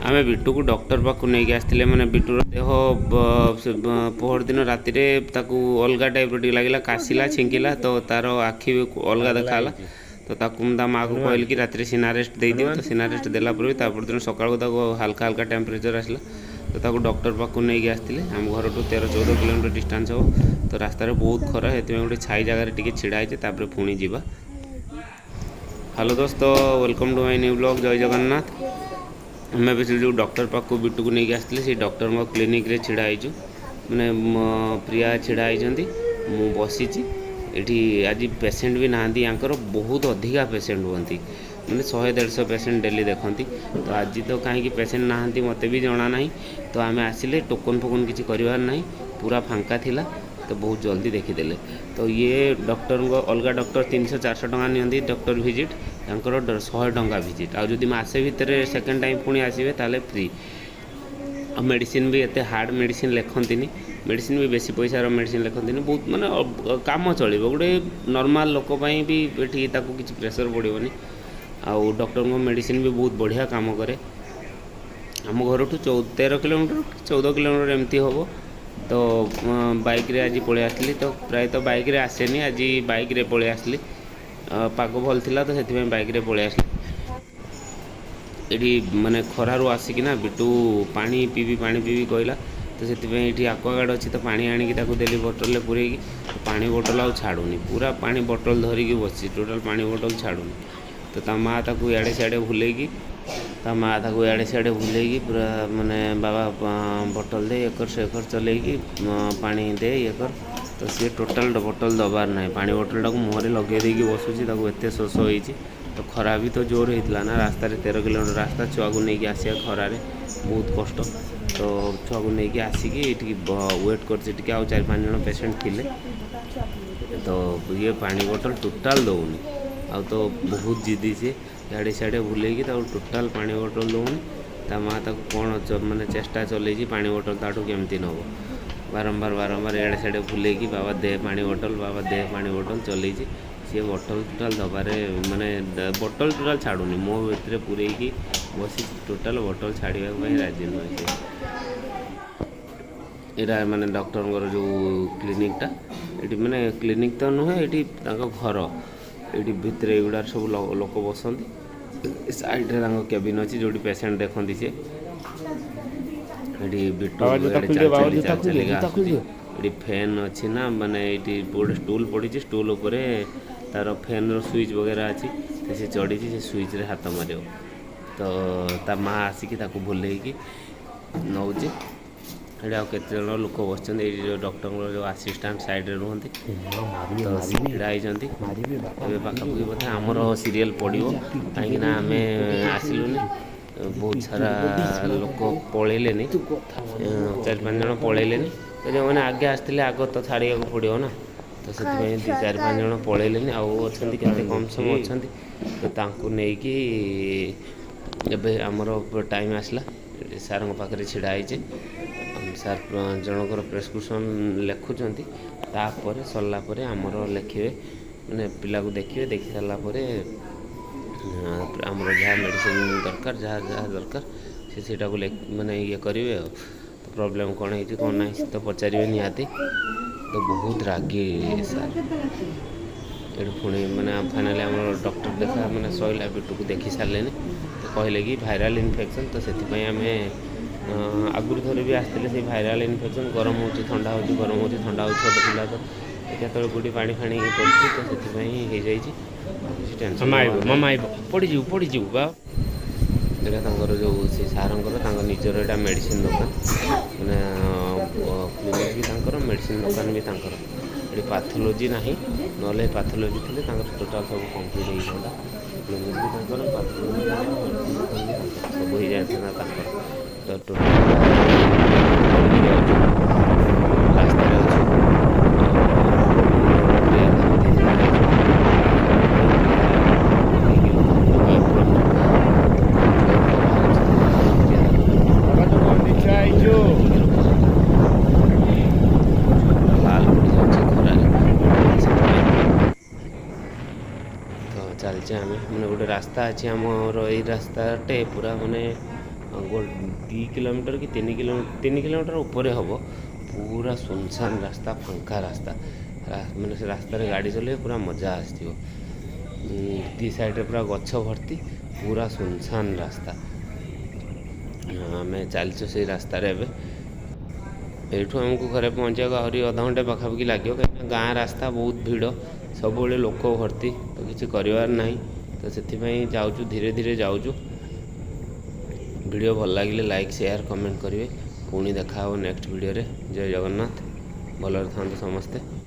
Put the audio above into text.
ଆମେ ବିଟୁକୁ ଡକ୍ଟର ପାଖକୁ ନେଇକି ଆସିଥିଲେ। ମାନେ ବିଟୁର ଦେହ ପହରଦିନ ରାତିରେ ତାକୁ ଅଲଗା ଟାଇପ୍ର ଟିକେ ଲାଗିଲା, କାଶିଲା, ଛିଙ୍କିଲା, ତ ତାର ଆଖି ବି ଅଲଗା ଦେଖାଗଲା। ତ ତାକୁ ମୁଁ ତା ମାଆକୁ କହିଲି କି ରାତିରେ ସିନାରେଷ୍ଟ ଦେଇଦିଅ। ତ ସିନାରେଷ୍ଟ ଦେଲା ପରେ ବି ତାପରଦିନ ସକାଳକୁ ତାକୁ ହାଲକା ହାଲକା ଟେମ୍ପରେଚର୍ ଆସିଲା। ତ ତାକୁ ଡକ୍ଟର ପାଖକୁ ନେଇକି ଆସିଥିଲେ। ଆମ ଘରଠୁ 13-14 କିଲୋମିଟର ଡିଷ୍ଟାନ୍ସ ହେବ। ତ ରାସ୍ତାରେ ବହୁତ ଖରା, ସେଥିପାଇଁ ଗୋଟେ ଛାଇ ଜାଗାରେ ଟିକେ ଛିଡ଼ା ହେଇଛି, ତାପରେ ପୁଣି ଯିବା। Hello Dost, welcome to my new vlog. ଜୟ ଜଗନ୍ନାଥ। ଆମେ ଏବେ ସେ ଯେଉଁ ଡକ୍ଟର ପାଖକୁ ବିଟୁକୁ ନେଇକି ଆସିଥିଲେ, ସେଇ ଡକ୍ଟରଙ୍କ କ୍ଲିନିକ୍ରେ ଛିଡ଼ା ହେଇଛୁ। ମାନେ ପ୍ରିୟା ଛିଡ଼ା ହେଇଛନ୍ତି, ମୁଁ ବସିଛି ଏଠି। ଆଜି ପେସେଣ୍ଟ ବି ନାହାନ୍ତି। ୟାଙ୍କର ବହୁତ ଅଧିକା ପେସେଣ୍ଟ ହୁଅନ୍ତି, ମାନେ 100-150 ପେସେଣ୍ଟ ଡେଲି ଦେଖନ୍ତି। ତ ଆଜି ତ କାହିଁକି ପେସେଣ୍ଟ ନାହାନ୍ତି, ମୋତେ ବି ଜଣା ନାହିଁ। ତ ଆମେ ଆସିଲେ, ଟୋକନ୍ ଫୋକନ୍ କିଛି କରିବାର ନାହିଁ, ପୁରା ଫାଙ୍କା ଥିଲା, ତ ବହୁତ ଜଲ୍ଦି ଦେଖିଦେଲେ। ତ ଇଏ ଡକ୍ଟରଙ୍କ, ଅଲଗା ଡକ୍ଟର 300-400 ଟଙ୍କା ନିଅନ୍ତି ଡକ୍ଟର ଭିଜିଟ୍, ତାଙ୍କର 100 ଟଙ୍କା ଭିଜିଟ୍। ଆଉ ଯଦି ମାସେ ଭିତରେ ସେକେଣ୍ଡ ଟାଇମ୍ ପୁଣି ଆସିବେ, ତାହେଲେ ଫ୍ରି। ଆଉ ମେଡ଼ିସିନ ବି ଏତେ ହାର୍ଡ଼ ମେଡ଼ିସିନ ଲେଖନ୍ତିନି, ମେଡ଼ିସିନ ବି ବେଶୀ ପଇସାର ମେଡ଼ିସିନ ଲେଖନ୍ତିନି। ବହୁତ ମାନେ କାମ ଚଳିବ, ଗୋଟେ ନର୍ମାଲ ଲୋକ ପାଇଁ ବି ଏଠି ତାକୁ କିଛି ପ୍ରେସର ପଡ଼ିବନି। ଆଉ ଡକ୍ଟରଙ୍କ ମେଡ଼ିସିନ ବି ବହୁତ ବଢ଼ିଆ କାମ କରେ। ଆମ ଘରଠୁ 13 କିଲୋମିଟର, 14 କିଲୋମିଟର ଏମିତି ହେବ। ତ ବାଇକ୍ରେ ଆଜି ପଳେଇ ଆସିଲି। ତ ପ୍ରାୟତଃ ବାଇକ୍ରେ ଆସେନି, ଆଜି ବାଇକ୍ରେ ପଳେଇ ଆସିଲି। ପାଗ ଭଲ ଥିଲା, ତ ସେଥିପାଇଁ ବାଇକ୍ରେ ପଳେଇ ଆସିଲି। ଏଠି ମାନେ ଖରାରୁ ଆସିକିନା ବିଟୁ ପାଣି ପିଇବି, ପାଣି ପିଇବି କହିଲା। ତ ସେଥିପାଇଁ ଏଠି ଆକ୍ୱାଗାର୍ଡ଼ ଅଛି, ତ ପାଣି ଆଣିକି ତାକୁ ଦେଲି ବୋଟଲରେ ପୂରେଇକି। ପାଣି ବୋଟଲ ଆଉ ଛାଡ଼ୁନି, ପୁରା ପାଣି ବୋଟଲ ଧରିକି ବସିଛି, ଟୋଟାଲ୍ ପାଣି ବୋଟଲ ଛାଡ଼ୁନି। ତ ତା ମା ତାକୁ ଇଆଡ଼େ ସିଆଡ଼େ ବୁଲେଇକି, ତା ମା ତାକୁ ଇଆଡ଼େ ସିଆଡ଼େ ବୁଲେଇକି ପୁରା ମାନେ ବାବା ବୋଟଲ ଦେ, ଇଏ କର, ସେ କର, ଚଲେଇକି ପାଣି ଦେ, ଇଏ କର। ତ ସିଏ ଟୋଟାଲ୍ ବୋଟଲ ଦେବାର ନାହିଁ, ପାଣି ବୋଟଲଟାକୁ ମୁହଁରେ ଲଗେଇ ଦେଇକି ବସୁଛି। ତାକୁ ଏତେ ଶୋଷ ହେଇଛି। ତ ଖରା ବି ତ ଜୋର ହେଇଥିଲା ନା ରାସ୍ତାରେ, 13 କିଲୋମିଟର ରାସ୍ତା, ଛୁଆକୁ ନେଇକି ଆସିବା ଖରାରେ ବହୁତ କଷ୍ଟ। ତ ଛୁଆକୁ ନେଇକି ଆସିକି ଏଠିକି ୱେଟ୍ କରିଛି ଟିକେ, ଆଉ ଚାରି ପାଞ୍ଚ ଜଣ ପେସେଣ୍ଟ ଥିଲେ। ତ ଇଏ ପାଣି ବୋଟଲ ଟୋଟାଲ୍ ଦେଉନି। ଆଉ ତ ବହୁତ ଜିଦି ସିଏ, ଇଆଡ଼େ ସିଆଡ଼େ ବୁଲେଇକି ତାକୁ ଟୋଟାଲ୍ ପାଣି ବୋଟଲ ଦେଉନି। ତା ମା ତାକୁ କ'ଣ ମାନେ ଚେଷ୍ଟା ଚଲେଇଛି, ପାଣି ବୋଟଲ ତାଠୁ କେମିତି ନେବ। ବାରମ୍ବାର ବାରମ୍ବାର ଇଆଡ଼େ ସିଆଡ଼େ ବୁଲେଇକି, ବାବା ଦେ ପାଣି ବୋଟଲ, ବାବା ଦେ ପାଣି ବୋଟଲ ଚଲେଇଛି। ସିଏ ବୋଟଲ ଟୋଟାଲ୍ ଦେବାରେ ମାନେ ବୋଟଲ ଟୋଟାଲ୍ ଛାଡ଼ୁନି, ମୋ ଭିତରେ ପୂରେଇକି ବସିଛି। ଟୋଟାଲ୍ ବୋଟଲ ଛାଡ଼ିବା ପାଇଁ ରାଜି ନୁହେଁ ସେ। ଏଇଟା ମାନେ ଡକ୍ଟରଙ୍କର ଯେଉଁ କ୍ଲିନିକ୍ଟା ଏଠି, ମାନେ କ୍ଲିନିକ୍ ତ ନୁହେଁ, ଏଠି ତାଙ୍କ ଘର। ଏଇଠି ଭିତରେ ଏଗୁଡ଼ାରେ ସବୁ ଲୋକ ବସନ୍ତି। ସାଇଡ଼ରେ ତାଙ୍କ କ୍ୟାବିନ୍ ଅଛି, ଯେଉଁଠି ପେସେଣ୍ଟ ଦେଖନ୍ତି ସିଏ। ଏଠି ବିଟୁ ବାବା ଜୋତା ଇଆଡ଼େ ଖୋଲିଦିଅ, ଚାଲି ବାବା ଚାଲି ଜୋତା ଚାଲି ଖୋଲିଦିଅ, ଚାଲିକା ଜୋତା ଆସୁଛି। ଖୋଲିଦିଅ। ଏଠି ଫ୍ୟାନ୍ ଅଛି ନା, ମାନେ ଏଇଠି ଗୋଟେ ଷ୍ଟୁଲ୍ ପଡ଼ିଛି, ଷ୍ଟୁଲ୍ ଉପରେ ତାର ଫ୍ୟାନ୍ର ସୁଇଚ୍ ବଗେରା ଅଛି। ତ ସେ ଚଢ଼ିଛି, ସେ ସୁଇଚ୍ରେ ହାତ ମାରିବ। ତ ତା ମା ଆସିକି ତାକୁ ବୁଲେଇକି ନେଉଛି। ଏଠି ଆଉ କେତେ ଜଣ ଲୋକ ବସିଛନ୍ତି। ଏଇଠି ଯେଉଁ ଡକ୍ଟରଙ୍କର ଯେଉଁ ଆସିଷ୍ଟାଣ୍ଟ ସାଇଡ଼୍ରେ ରୁହନ୍ତି, ମାରିବି। ତ ସେ ମାରିବି। ଛିଡ଼ା ହେଇଛନ୍ତି। ମାରିବି ବାପା। ଏବେ ପାଖାପାଖି ବୋଧେ ଆମର ସିରିଏଲ୍ ପଡ଼ିବ, କାହିଁକିନା ଆମେ ଆସିଲୁନି, ବହୁତ ସାରା ଲୋକ ପଳେଇଲେନି, ଚାରି ପାଞ୍ଚ ଜଣ ପଳେଇଲେନି। ତ ଯେଉଁମାନେ ଆଗେ ଆସିଥିଲେ, ଆଗ ତ ଛାଡ଼ିବାକୁ ପଡ଼ିବ ନା। ତ ସେଥିପାଇଁ ଦୁଇ ଚାରି ପାଞ୍ଚ ଜଣ ପଳେଇଲେନି, ଆଉ ଅଛନ୍ତି କେତେ କମ୍ ସମୟ ଅଛନ୍ତି। ତ ତାଙ୍କୁ ନେଇକି ଏବେ ଆମର ଟାଇମ୍ ଆସିଲା। ଏଠି ସାର୍ଙ୍କ ପାଖରେ ଛିଡ଼ା ହେଇଛେ। ସାର୍ ଜଣଙ୍କର ପ୍ରେସକ୍ରିପସନ୍ ଲେଖୁଛନ୍ତି, ତାପରେ ସରିଲା ପରେ ଆମର ଲେଖିବେ, ମାନେ ପିଲାକୁ ଦେଖିବେ। ଦେଖି ସାରିଲା ପରେ ଆମର ଯାହା ମେଡ଼ିସିନ ଦରକାର, ଯାହା ଯାହା ଦରକାର, ସେ ସେଇଟାକୁ ମାନେ ଇଏ କରିବେ। ଆଉ ତ ପ୍ରୋବ୍ଲେମ୍ କ'ଣ ହେଇଛି, କ'ଣ ନାହିଁ, ସେ ତ ପଚାରିବେ ନିହାତି। ତ ବହୁତ ରାଗି ସାର୍। ଏଠି ପୁଣି ମାନେ ଫାଇନାଲି ଆମର ଡକ୍ଟର ଦେଖା ମାନେ ସରିଲା, ବିଟୁକୁ ଦେଖି ସାରିଲେନି। ତ କହିଲେ କି ଭାଇରାଲ୍ ଇନଫେକ୍ସନ୍। ତ ସେଥିପାଇଁ ଆମେ ଆଗରୁ ଥରେ ବି ଆସିଥିଲେ, ସେଇ ଭାଇରାଲ୍ ଇନଫେକ୍ସନ୍, ଗରମ ହେଉଛି, ଥଣ୍ଡା ହେଉଛି, ଗରମ ହେଉଛି, ଥଣ୍ଡା ହେଉଛି। ଛୋଟ ପିଲା ତ, କେତେବେଳେ କେଉଁଠି ପାଣି ଫାଣି କରୁଛି, ତ ସେଥିପାଇଁ ହେଇଯାଇଛି। ଆଉ କିଛି ଟେନସନ୍। ମାମା ଆଇବ, ମାମା ଆଇବ, ପଡ଼ିଯିବୁ, ପଡ଼ିଯିବୁ ବା। ଏଇଟା ତାଙ୍କର ଯେଉଁ ସେ ସାରଙ୍କର ତାଙ୍କ ନିଜର ଏଇଟା ମେଡ଼ିସିନ ଦୋକାନ, ମାନେ କ୍ଲିନିକ୍ ବି ତାଙ୍କର, ମେଡ଼ିସିନ ଦୋକାନ ବି ତାଙ୍କର। ଏଠି ପାଥୋଲୋଜି ନାହିଁ, ନହେଲେ ପାଥୋଲୋଜି ଥିଲେ ତାଙ୍କର ଟୋଟାଲ୍ ସବୁ କମ୍ପ୍ଲିଟ୍ ହେଇଥାନ୍ତା। କ୍ଲିନିକ୍ ବି ତାଙ୍କର, ପାଥୋଲୋଜି ତାଙ୍କର, ମେଡ଼ିସିନ ଦୋକାନ ବି ତାଙ୍କର, ସବୁ ହେଇଯାଇଥାନ୍ତା ତାଙ୍କର। ତ ଟୋଟାଲ୍ ଯାଉଛୁ, ରାସ୍ତାରେ ଅଛୁ। ଆଉ ପ୍ରିୟା ଏମିତି ଛିଡ଼ା ହେଇଛୁ। ନେଇକି ଜୟପୁର। ତ ବହୁତ ଜୋର ଖରା ହେଉଛି, ପ୍ରିୟା ତାକୁ ବାବା ତ ନିଚା ଆଇଛୁ। ପୁରା ଲାଲ ପଡ଼ିଯାଉଛି ଖରାରେ, ସେଥିପାଇଁ। ତ ଚାଲି ଚାଲିଛେ ଆମେ। ମାନେ ଗୋଟେ ରାସ୍ତା ଅଛି ଆମର, ଏଇ ରାସ୍ତାଟେ ପୁରା ମାନେ 2 କିଲୋମିଟର କି 3 କିଲୋମିଟର, 3 କିଲୋମିଟର ଉପରେ ହେବ। ପୁରା ସୁନସାନ ରାସ୍ତା, ଫାଙ୍କା ରାସ୍ତା। ମାନେ ସେ ରାସ୍ତାରେ ଗାଡ଼ି ଚଲେଇଲେ ପୁରା ମଜା ଆସିଯିବ। ଦି ସାଇଡ଼ରେ ପୁରା ଗଛ ଭର୍ତ୍ତି, ପୁରା ସୁନସାନ ରାସ୍ତା। ଆମେ ଚାଲିଛୁ ସେଇ ରାସ୍ତାରେ ଏବେ। ଏଇଠୁ ଆମକୁ ଘରେ ପହଞ୍ଚିବାକୁ ଆହୁରି ଅଧଘଣ୍ଟେ ପାଖାପାଖି ଲାଗିବ, କାହିଁକିନା ଗାଁ ରାସ୍ତା, ବହୁତ ଭିଡ଼, ସବୁବେଳେ ଲୋକ ଭର୍ତ୍ତି। ତ କିଛି କରିବାର ନାହିଁ, ତ ସେଥିପାଇଁ ଯାଉଛୁ, ଧୀରେ ଧୀରେ ଯାଉଛୁ। ଭିଡ଼ିଓ ଭଲ ଲାଗିଲେ ଲାଇକ୍, ସେୟାର, କମେଣ୍ଟ କରିବେ। ପୁଣି ଦେଖା ହେବ ନେକ୍ସଟ ଭିଡ଼ିଓରେ। ଜୟ ଜଗନ୍ନାଥ। ଭଲରେ ଥାନ୍ତୁ ସମସ୍ତେ।